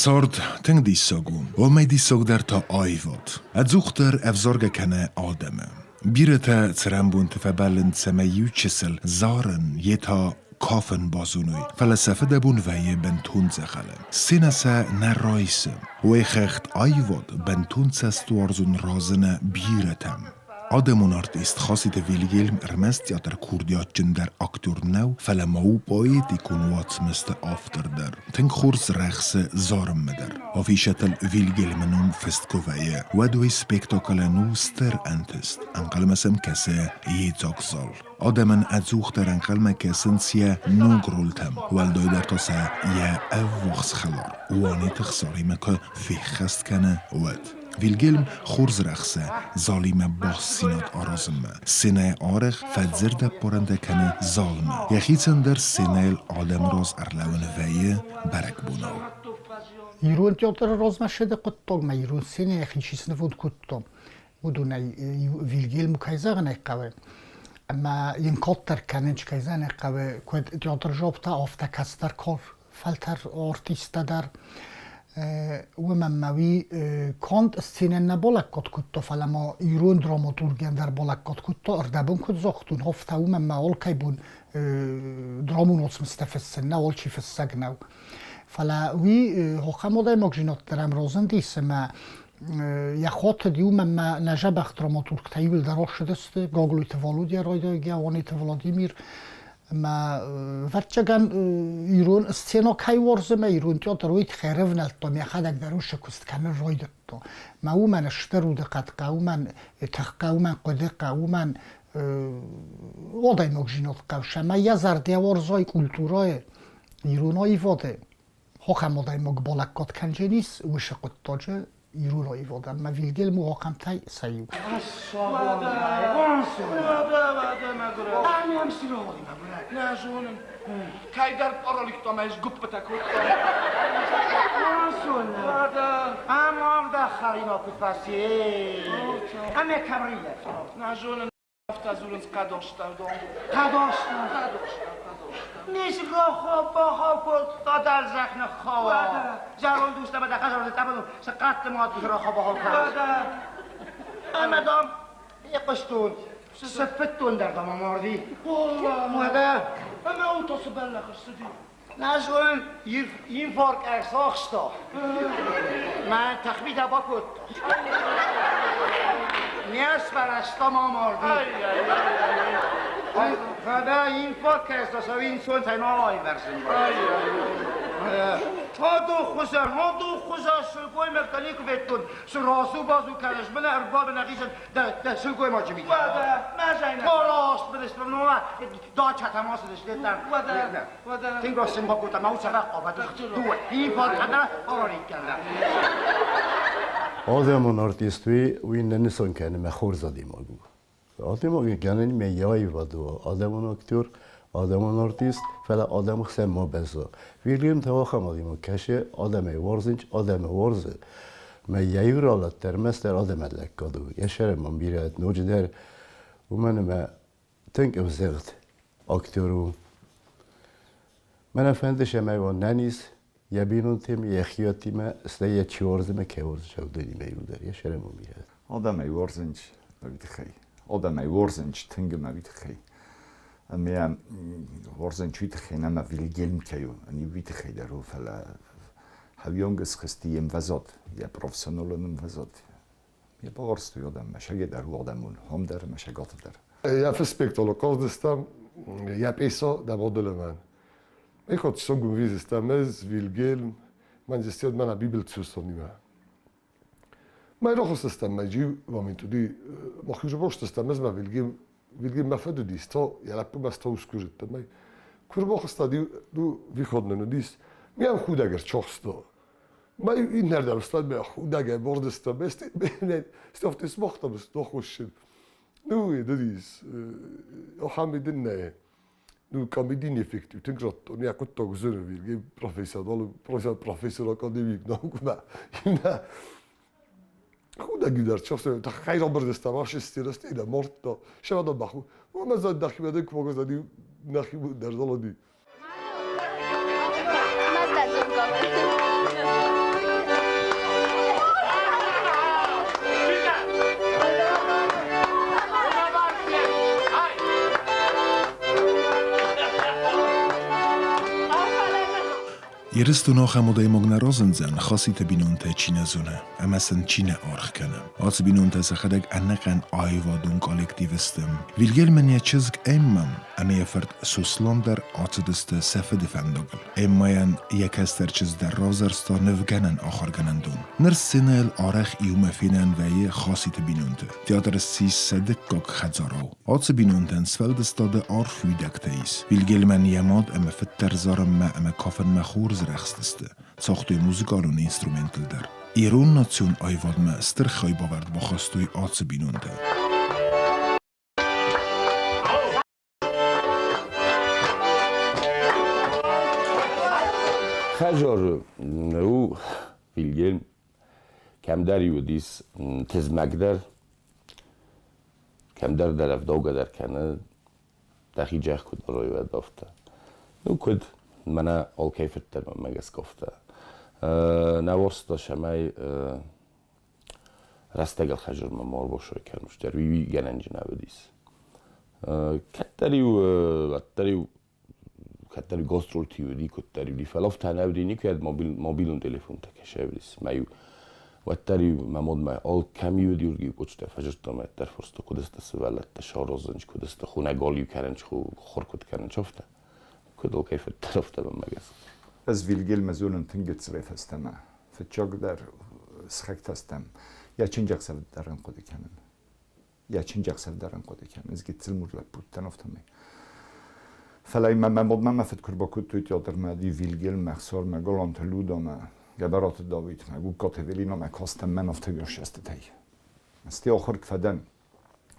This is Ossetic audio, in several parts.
Цард тынг диссаг у, уымӕй диссагдӕр та аивад. Ӕдзухдӕр ӕвзаргӕ кӕны адӕмы. Бирӕтӕ цӕрӕнбонты фӕбӕллынц, цӕмӕй иу чысыл зарын, йе та кафын базоной, фӕлӕ сӕ фыдӕбон вӕййы бынтон дзӕгъӕлы. Сценӕ сӕ нӕ райсы. Уӕйхӕгъд аивад бынтон цӕстуарзон разыны бирӕтӕм. Адӕмон артист Хаситы Вильгельм ӕрмӕст театр курдиатджындӕр актер нӕу, фӕлӕ ма у поэтикон уацмысты автор дӕр. Тынг хорз рӕхсы зарынмӕ дӕр. Афишӕтыл Вильгельмы ном фыст куы вӕййы, уӕд уый спектаклӕн у стыр ӕнтыст, ӕнхъӕлмӕ сӕм кӕсы йедзаг зал. Адӕмӕн ӕдзухдӕр ӕнхъӕлмӕ кӕсынц йӕ ног ролтӕм, уӕлдайдӕр та сӕ йӕ ӕввахс хӕлар Уанеты Хсаримӕ куы феххӕст кӕны, уӕд. Вильгельм хорз рӕхсы залимӕ бастдзинад аразынмӕ. Сценӕйы арӕх фӕдзырдӕппарӕнтӕ кӕны залмӕ. Йӕхицӕн дӕр сценӕйыл адӕмы раз ӕрлӕууын вӕййы бӕрӕгбонау. Ирон театры размӕ ссыды хъуыддагмӕ ирон сценӕ йӕхи чи снывонд кодта, уыдонӕй Вильгельм кӕй зӕгъын ӕй хъӕуы, ӕмӕ йын каддӕр кӕнын кӕй зӕгъын ӕй хъӕуы, куыд театр жопта, афтӕ кӕстӕр фӕлтӕр артисттӕ дӕр. Уымӕн ма уый конд сценӕ нӕ балӕггад кодта, фӕлӕ ма ирон драматургийӕн дӕр балӕггад кодта, ӕрдӕбон куыд загътон, афтӕ уымӕн ма алкӕй бон драмон уацмыстӕ фыссын нӕ алчи фыссӕг нӕу. Фӕлӕ уый ахӕм адӕймагдзинад дӕр ӕм разындис, ӕмӕ йӕ хотыд иумӕ ма нӕ дзӕбӕх драматургтӕ иуылдӕр ссыдысты, Гаглойты Валодя райдайгӕ, Уаниты Владимир, ӕмӕ ӕвӕццӕгӕн ирон сценӕ кӕй уарзы ӕмӕ ирон театр уый тыххӕй ӕрӕвнӕлдтон, йӕхӕдӕг дӕр уыцы куыст кӕнын райдыдта. Мӕ уымӕн стыр удыхъӕд хъӕуы, уымӕн тых хъӕуы, уымӕн хъуыды хъӕуы, уымӕн адӕймагдзинад хъӕуы, цӕмӕй йӕ зӕрдӕ уарзой культурӕйы, ирон аивады. Ахӕм адӕймаг балӕггад кӕндженис уыцы хъуыддаджы ирон аивадӕн ӕмӕ Вильгельм у ахӕмтӕй сӕ иу. Нӕ зонын. Кӕйдӕр параликтомӕ сгуыппытӕ кодта. Амарда хӕринаг куыд фӕци. Ӕмӕ кӕм рыййӕфта? Нӕ зонын. Афтӕ дзурынц хъӕдохстӕвдон. Хъӕдохстӕв. Хъӕдохстӕв, хъӕдохстӕв. Низгохо-бохо кодта дӕлзӕх ныххауа. Зӕронд ус ӕмӕ дӕ хӕдзары тъӕбӕл цы хъӕдты мад рохо-бохо кодта. Ӕмӕ, дам, фехъуыстон, цы фыддон дӕр, дам, амарди. Уӕдӕ. Ӕмӕ уый та цы бӕллӕх ӕрцыди? Нӕ зонын, инфаркт ӕрцахста. Мӕ тӕхмитӕ бакодта. Не сфӕрӕзта ма марди. Фӕлӕ инфаркт ӕрцахста, инсонтӕй нал аивӕрзын. Ходох хуызӕн, ходох хуызӕн сылгоймӕгтӕ никуы федтон. Цы рацу-бацу кӕныс, мӕнӕ ӕрбады нӕхицӕн дӕ сылгоймаджы митӕ. Уӕдӕ, мӕ зайнаг. Раст быдысты, дачӕтӕм ацыдысты, Уӕдӕ, уӕдӕ. Тынг ӕхсин бакодта, мӕ уыцы рахъавӕд. Дыууӕ инфаркт ариккӕнӕ. Адӕмон артист уый, уый нӕ нысан кӕны мӕ хорз адӕймаг у. Адӕймаг гӕнӕн мӕ йӕ аивад у, адӕмон актер, адӕмон артист, фӕлӕ адӕмы хсӕн ма бӕзза. Вильям та ахӕм адӕймаг кӕсы, адӕмӕй уарзынч, адӕмы уарзы. Мӕ йӕ иу ралӕдт ӕрмӕстдӕр адӕмӕн лӕггад у. Йӕ сӕрӕн мӕм бирӕ ноджыдӕр, уымӕн ӕмӕ тынг ӕвзыгъд актер у. Мӕнӕ фӕнды цӕмӕй уа нӕниз, йӕ бинонтимӕ, йӕ хиуӕттимӕ, стӕй йӕ чи уарзы ӕмӕ кӕй уарзы, уыдонимӕ иуылдӕр йӕ сӕрӕн уым бирӕ. Адӕмӕй уарзынч уый тыххӕй. Адӕмӕй уарзынч тынг ӕмӕ уый тыххӕй. Ӕмӕ уарзынч уый тыххӕй ӕмӕ Вильгельм кӕй у, уый тыххӕй дӕр у, фӕлӕ хӕвйонг схызти йе мвӕзад, йӕ профессионалон ӕмвӕзад. Йӕ бауарзтой адӕм, мӕсӕгӕй дӕр у адӕмон, ам дӕр, мӕсӕгаты дӕр. Я фыспектолы хъӕздыстӕм, я пьесо да Боделемӕн. Ich hat so gewesen, ez Wilhelm, man zistio mana Bibel цусонима. Май рохостестам май vamintu di ma ez ma Wilhelm Wilhelm ma fedudis to ja lappu to uskužite maj kurboxsta di du východne dis miam chudager čochsto. Ma innerden stad chudager bordesta best stoftis mochtam stochushin. Nu dedis ohamidinne nu kamidin effektiv tünkrat on ja kuttogu sõnumil professor professor professor akademik nagu mä Chudagider čochsto ta khayro brdesta mashistira stida morto shevado baxu وما زاد داخل هذاك فوق زاد ناخي درزالدي. Ирыстоны ахӕм адӕймаг нӕ разындзӕн, Хаситы бинонтӕ чи нӕ зоны ӕмӕ сын чи нӕ аргъ кӕны. Ацы бинонтӕ сӕхӕдӕг ӕнӕхъӕн аивадон коллектив сты. Вильгельмӕн йӕ чызг Эммӕ ӕмӕ йӕ фырт Сослан дӕр ацыдысты сӕ фыды фӕндагыл. Эммӕйӕн йӕ кӕстӕр чызг дӕр равзӕрста нывгӕнӕн ахуыргӕнӕндон. Ныр сценӕйыл арӕх иумӕ фенӕн вӕййы Хаситы бинонты. Театр ссис сӕ дыккаг хӕдзарау. Ацы бинонтӕн сфӕлдыстады арф уидӕгтӕ ис. Вильгельмӕн йӕ мад ӕмӕ фыд дӕр зарынмӕ ӕмӕ кафынмӕ хорз рӕхстысты, цагътой музыкалон инструменттыл дӕр. Ирон национ аивадмӕ стыр хайбавӕрд бахастой ацы бинонтӕ. Хӕжор у Вильгельм кӕмдӕр уыдис тызмӕгдӕр, кӕмдӕр дӕр ӕвдаугӕ дӕр кӕны, дӕхи джах куыд арой, уӕд афтӕ. Ну, куыд, мӕнӕ алкӕй фырт дӕр мӕнмӕ гӕсгӕ афтӕ. Нӕ уарзта, цӕмӕй рӕстӕгыл хӕжырмӕ ма ӕрбасой кӕнус дӕр, уый гӕнӕнджын нӕ уыдис. Кӕддӕр-иу, уӕддӕр-иу кӕддӕр гастролти уыди, куыддӕр уыди, фӕлӕ афтӕ нӕ уыди, никуы мобилон телефонтӕ кӕсӕвдис. Мӕ-иу уӕддӕр-иу мӕ модмӕ алкӕм-иу уыди, уырдыгӕй почтӕ фӕзырдтон, уӕддӕр фӕрстон, куыд сты сывӕллӕттӕ саразынц, куыд сты хунӕг галиу кӕнынц, хур куыд кӕнынц, афтӕ. Куыд алкӕй фыддӕр, афтӕ мӕнмӕ гӕсгӕ. Ӕз Вильгельмы зонын тынг гыццылӕй фӕстӕмӕ. Фыццагдӕр сыхӕгтӕ стӕм. Йӕ чындзӕхсӕв дӕр ын хъуыды кӕнын. Йӕ чындзӕхсӕв дӕр ын хъуыды кӕнын. Ӕз гыццыл мур лӕппу уыдтӕн, афтӕмӕй. Фӕлӕ мӕ мӕ мадмӕ мӕ фыд куы рбакодтой театрмӕ, ди Вильгельм, Ӕхсармӕ, Галанты Людамӕ, Гӕбӕраты Давидмӕ, Гугкаты Эвелинамӕ кастӕн мӕн афтӕ ссӕстытӕй. Стӕй ахуыр куы фӕдӕн,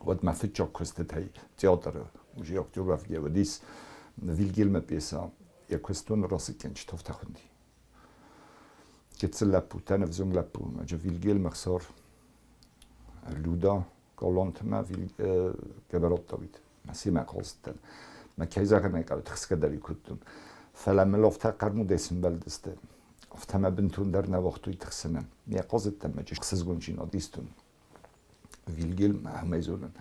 уӕд мӕ фыццаг куыстытӕй театры уже актер уӕвгӕ уыдис Вильгельмы пьесӕ йӕ куыстон расыггӕнджытӕ афтӕ хуынди. Гыццыл лӕппу, тӕнӕвзонг лӕппу, ӕджы Вильгельм Ӕхсар, Люда Галантмӕ Гӕбӕрат Давид. Мӕ семӕ хъазыдтӕн. Мӕ кӕй зӕгъын ӕй хъӕуы, тыхсгӕ дӕр кодтон. Фӕлӕ мыл афтӕ хъӕрмудӕй сымбӕлдысты. Афтӕ мӕ бынтондӕр нӕ уагътой тыхсынӕн. Мӕ хъазыдтӕн, мӕ ӕхсызгондзинад истон. Вильгельм ахӕмӕй зонын.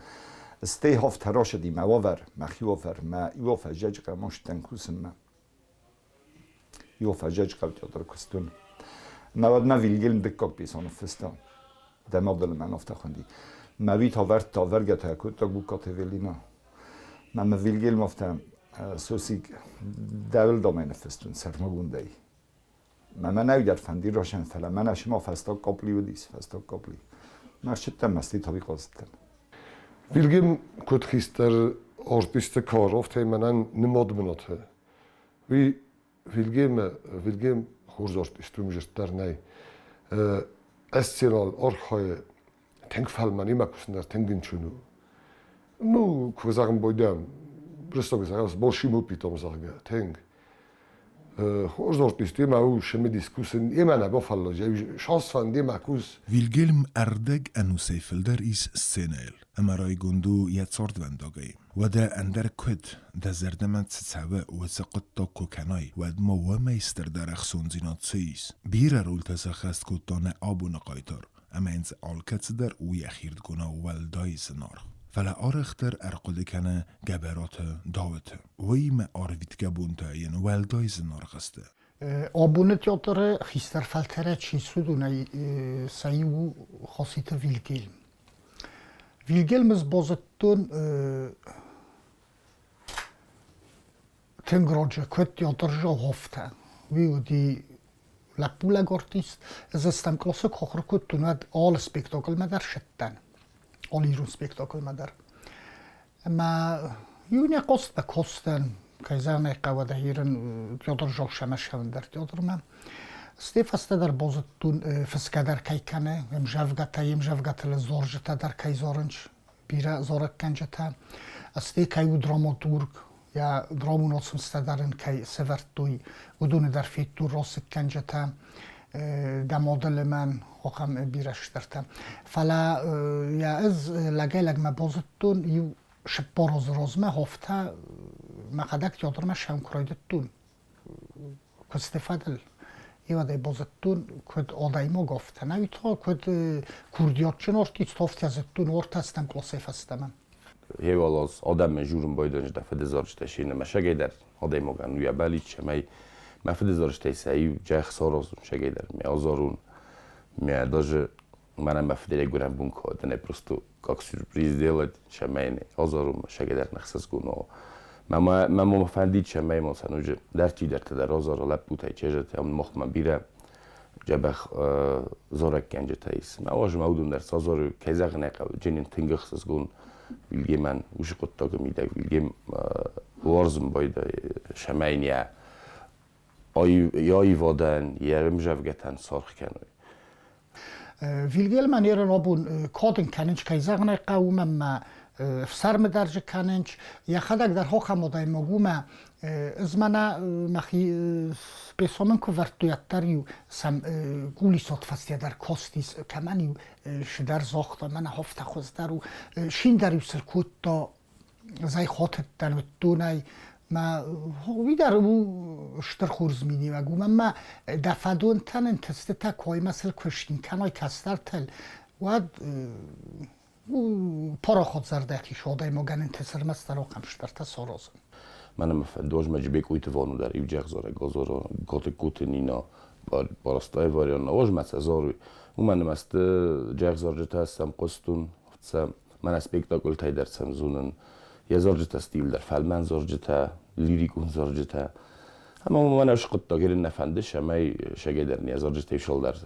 Стӕй афтӕ рацыди мӕ уавӕр, мӕхи уавӕр, мӕ иу фӕззӕджы къамоштӕн кусынмӕ. Иу фӕззӕджы хъӕутӕ куыстон. Мӕ уӕдмӕ Вильгельм дыккаг пьесӕ ныффыста. Дӕ мадӕлы мӕн афтӕ хуынди. Мӕ уый тавӕрдта, вӕргӕтӕ кодта Гугкаты Эвелина. Мӕ мӕ Вильгельм афтӕ сосиг дӕуыл домӕй ныффыстон сӕрмагондӕй. Мӕ мӕнӕй дӕр фӕнди росӕн, фӕлӕ мӕнӕ сыма фӕстаг къопли уыдис, фӕстаг къопли. Мӕ ссыдтӕн, мӕ ститови хъазыдтӕн. Вильгельм куыд хистӕр артисты кар, афтӕ мӕнӕн нымад бынаты. Уый Вильгельмы, Вильгельм хорз артист, уым зырддӕр нӕй. Ӕз архайы тынг фӕлмӕн имӕ кусын дӕр тынг ӕнцон у. Ну, куы зӕгъын бойдӕм, рыстог зӕгъӕм, с большим опытом, зӕгъгӕ, тынг. Хорз артист имӕ у цымыдис кусын, имӕ нӕ бафӕллади, шанс фӕнди кус. Вильгельм ӕрдӕг ӕнусӕй фылдӕр ис сценӕйыл ӕмӕ райгонд у йӕ цардвӕндагӕй. Уӕдӕ ӕндӕр куыд, дӕ зӕрдӕмӕ цы цӕуы, уыцы хъуыддаг куы кӕнай, уӕд ма уымӕй стырдӕр ӕхцондзинад цы ис? Бирӕ рольтӕ сӕххӕст кодта нӕ абоны хъайтар, ӕмӕ йын дзы алкӕцыдӕр у йӕхирдыгонау уӕлдай зынаргъ. Фӕлӕ арӕхдӕр ӕрхъуыды кӕны Гӕбӕраты Дауыты. Уыимӕ арвитгӕ бонтӕ йын уӕлдай зынаргъ сты. Абоны театры хистӕр фӕлтӕрӕй чи цыд, уымӕй сӕ иу у Хоситы Вильгельм. Вильгельмы базыдтон тынг раджы, куыд театр Жогъофтӕ. Уый уыди лӕппулӕг артист. Ӕз ӕстӕм къласы куы ахуыр кодтон, уӕд алы спектаклмӕ дӕр сыдтӕн. Алы ирон спектаклмӕ дӕр. Ӕмӕ иу нӕ хъуыст костӕн, кӕй зӕгъын ӕй хъӕуы, ирын Теодор Жоршӕмӕ ссӕуын дӕр театрмӕ. Стӕй фӕстӕдӕр базыдтон, фысгӕ дӕр кӕй кӕны, ӕмзӕвгӕтӕ, йе мзӕвгӕтыл зарджытӕ дӕр кӕй зарынц, бирӕ зарӕггӕнджытӕ. Стӕй кӕй у драматург, йӕ драмон уацмыстӕ дӕр ын кӕй сӕвӕрдтой, уыдоны дӕр федтон расыггӕнджытӕ, дӕ мады лымӕн, ахӕм бирӕ стыртӕ. Фӕлӕ йӕ ӕз лӕгӕй-лӕгмӕ базыдтон, иу цыппар азы размӕ афтӕ мӕхӕдӕг театрмӕ сӕм куы райдыдтон куысты фӕдыл, иуӕдӕй базыдтон, куыд адӕймаг афтӕ нӕ уый та куыд курдиатджын артист, афтӕ зыдтон ортӕстӕм къласӕй фӕстӕмӕ. Гъеуал аз адӕммӕ журын байдайынц дӕ фыды зарджытӕ се нӕмӕсӕгӕй дӕр адӕймагӕн уый абӕлид, цӕмӕй Мӕ фыды зарджытӕй сӕ иу джӕх саразун шагӕй дӕр, мӕ азарун, мӕ даже мӕнӕ мӕ фыдӕй гуырӕн бон куы уыд, просто как сюрприз сделать, цӕмӕй азарун шагӕй дӕр ӕхсызгон у. Мӕ ма фӕндид, цӕмӕй ма сӕ ноджы дӕр чидӕртӕ дӕр азара лӕппутӕй, чызджытӕ, махмӕ бирӕ дзӕбӕх зарӕггӕнджытӕ ис. Мӕ уарзын уыдон дӕр сӕ зарӕг, кӕй зӕгъын ӕй хъӕуы, Дженин тынг ӕхсызгон Вильгельмӕн уыцы хъуыддаджы мидӕг Вильгельм уарзын байдайы, цӕмӕй йын йӕ аивадӕн, йӕ ӕмзӕвгӕтӕн саргъ кӕной. Вильгельмӕн ерын абон кадын кӕнынц, кӕй зӕгъын ӕй хъӕуы, уымӕн ма ӕфсӕрмы дӕр дзы кӕнынц, йӕхӕдӕг дӕр ахӕм адӕймаг у, мӕ ӕз мӕнӕ мӕхи пьесӕмӕн куы вӕрдтой, уӕддӕр-иу сӕм кулисот фӕсте дӕр кастис, кӕмӕн-иу цыдӕр загъта, мӕнӕ афтӕ хуыздӕр у, шиндӕр-иу сыл кодта, зӕй хатыдтӕн уыдтонӕй, мӕ уый дӕр у стыр хорз миниуӕг, уымӕн ма дӕ фӕдонтӕн ӕнтыстытӕ коймӕ сыл куы сцин кӕной кӕстӕртыл, уӕд парахат зӕрдӕти адӕймагӕн ӕнтысӕрмӕстдӕр ахӕм стыртӕ саразын. Мӕнӕ мӕ фӕндуазмӕ Джибекъойты Вано дӕр иу джӕгъзарӕг азара, Гатыгкоты Нина, Барастаев Арианна, уазмӕ сӕ заруй. Уымӕн ӕмӕ сты джӕгъзарджытӕ сӕм хъуыстон, сӕ мӕнӕ спектакльтӕй дӕр сӕм зонын. Йӕ зарджытӕ стил дӕр фӕлмӕн зарджытӕ, лирикон зарджытӕ. Ӕмӕ мӕнӕ хъуыддаг ерын нӕ фӕнды, цӕмӕй сӕгӕй дӕр не зарджытӕй фылдӕр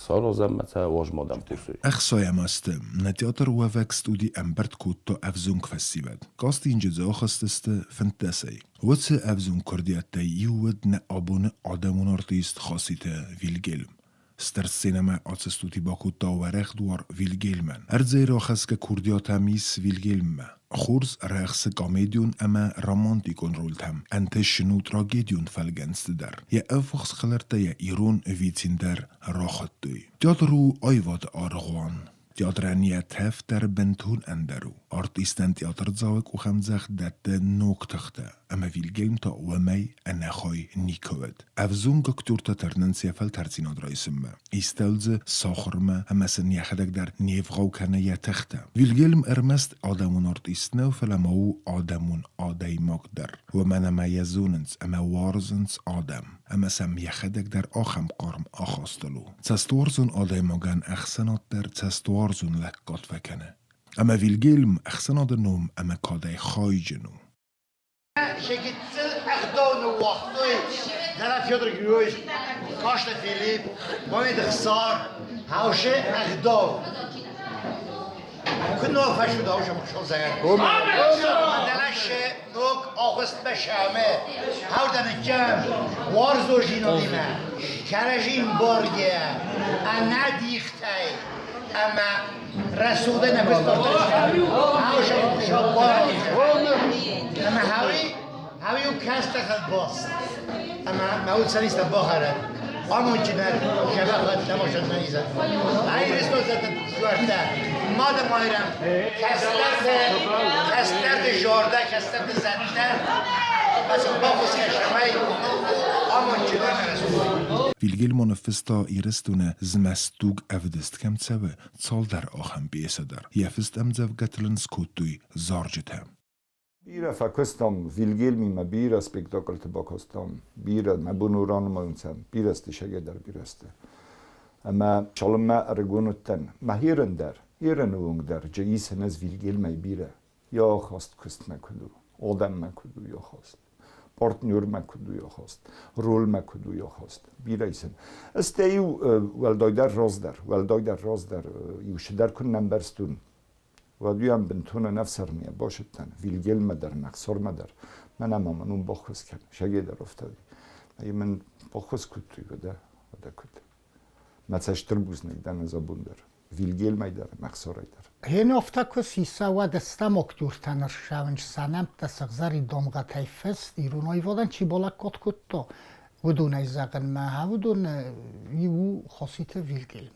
саразӕм ӕмӕ сӕ уазмадӕм хъусой. Ӕхсайӕм азты нӕ театр уӕвӕг студи ӕмбырд кодта ӕвзонг фӕсивӕд. Кастинджы дзы ахызтысты фынддӕсӕй. Уыцы ӕвзонг куырдиӕттӕй иу уыд нӕ абоны адӕмон артист Хаситы Вильгельм. Стыр сценӕмӕ ацы студи бакодта уӕрӕх дуар Вильгельмӕн. Ӕрдзӕй рахӕсгӕ курдиат ӕм ис Вильгельммӕ. Хорз рӕхсы комедион ӕмӕ романтикон рольтӕм, ӕнтысджын у трагедион фӕлгӕнцты дӕр. Йӕ ӕввахс хӕлӕрттӕ йӕ ирон Вицин дӕр рахуыдтой. Театр у аивады аргъуан. Театрӕн йӕ тӕф дӕр бынтон ӕндӕр у. Артистӕн театрдзауы къухӕмдзӕгъд дӕтты ног тыхтӕ, ӕмӕ Вильгельм та уымӕй ӕнӕхай никуы уыд. Ӕвзонг актертӕ тырнынц йӕ фӕлтӕрддзинад райсынмӕ. Истӕуыл дзы сахуырмӕ ӕмӕ сын йӕхӕдӕг дӕр не вгъау кӕны йӕ тыхтӕ. Вильгельм ӕрмӕст адӕмон артист нӕу, фӕлӕ ма у адӕмон адӕймаг дӕр. Уымӕн ӕмӕ йӕ зонынц ӕмӕ уарзынц адӕм, ӕмӕ сӕм йӕхӕдӕг дӕр ахӕм хъарм ахастыл у. Цӕстуарзон адӕймагӕн ӕхсӕнад дӕр цӕстуарзон лӕггад фӕкӕны. Ӕмӕ Вильгельм ӕхсӕнады ном ӕмӕ кадӕй хайджын у. Гыццыл ӕгъдау ныууагътой Нана Федор Григорьевич, Кашта Филипп, Мамед Хсар, Хауше ӕгъдау. Куы ног фӕсуд Хауше махшол зӕгӕр. Адӕлӕше ног агъуыстмӕ шаме, хавданы кӕм, уарзожинодимӕ, кӕрӕжин борге, ӕнӕдихтӕй ӕмӕ рӕсугъдӕй нӕ Хауше махшол борге. Ӕмӕ хауи, хауи у кӕстӕхӕн баст. Ӕмӕ мӕ уд сӕристӕ бахӕрӕд. Амондджынӕн зӕбӕхӕн тамашӕн Ай Христос дзуӕрттӕ, Мады Майрӕм, кӕстӕрты, кӕстӕрты зӕрдӕ, кӕстӕрты зӕдтӕ, сын баххуыс кӕн, цӕмӕй амондджынӕн рӕсугъд. Вильгельм ныффыста Ирыстоны змӕст дуг ӕвдыст кӕм цӕуы, цалдӕр ахӕм пьесӕ дӕр. Йӕ фыст ӕмдзӕвгӕтыл ын скодтой зарджытӕ. Бирӕ фӕкуыстам Вильгельмимӕ, бирӕ спектакльты бакастам, бирӕ, мӕ бон у ранымайын сӕм, бирӕ сты, сӕгӕй дӕр бирӕ сты. Ӕмӕ цалынмӕ ӕрыгон уыдтӕн, мӕ херын дӕр, херыны онг дӕр джы исын ӕз Вильгельмӕй бирӕ. Йӕ ахаст куыстмӕ куыд у, адӕммӕ куыд у йӕ ахаст, партнермӕ куыд у йӕ ахаст, рольмӕ куыд у йӕ ахаст, бирӕ исын. Стӕй-иу уӕлдайдӕр раздӕр, уӕлдайдӕр раздӕр иу цыдӕр куы нӕ ӕмбӕрстон, Уӕд бынтон ӕнӕфсӕрмийӕ бацыдтӕн Вильгельммӕ дӕр, Мӕхсормӕ дӕр. Мӕнӕ ма мын уым баххуыс кӕн. Сӕге дӕр афтӕ уыди. Ӕмӕ мын баххуыс кодтой, уӕдӕ, уӕдӕ куыд. Мӕ цӕст стыр бузныг дӕн ӕз абон дӕр. Вильгельмӕй дӕр, Мӕхсорӕй дӕр. Гъе афтӕ куы сиса, уӕд стӕм актертӕ ныссӕуынц сӕ нӕмттӕ сыгъзӕрин дамгъӕтӕй фыст, ирон аивадӕн чи балӕггад кодта, уыдонӕй зӕгъынмӕ, уыдон иу у Хоситы Вильгельм.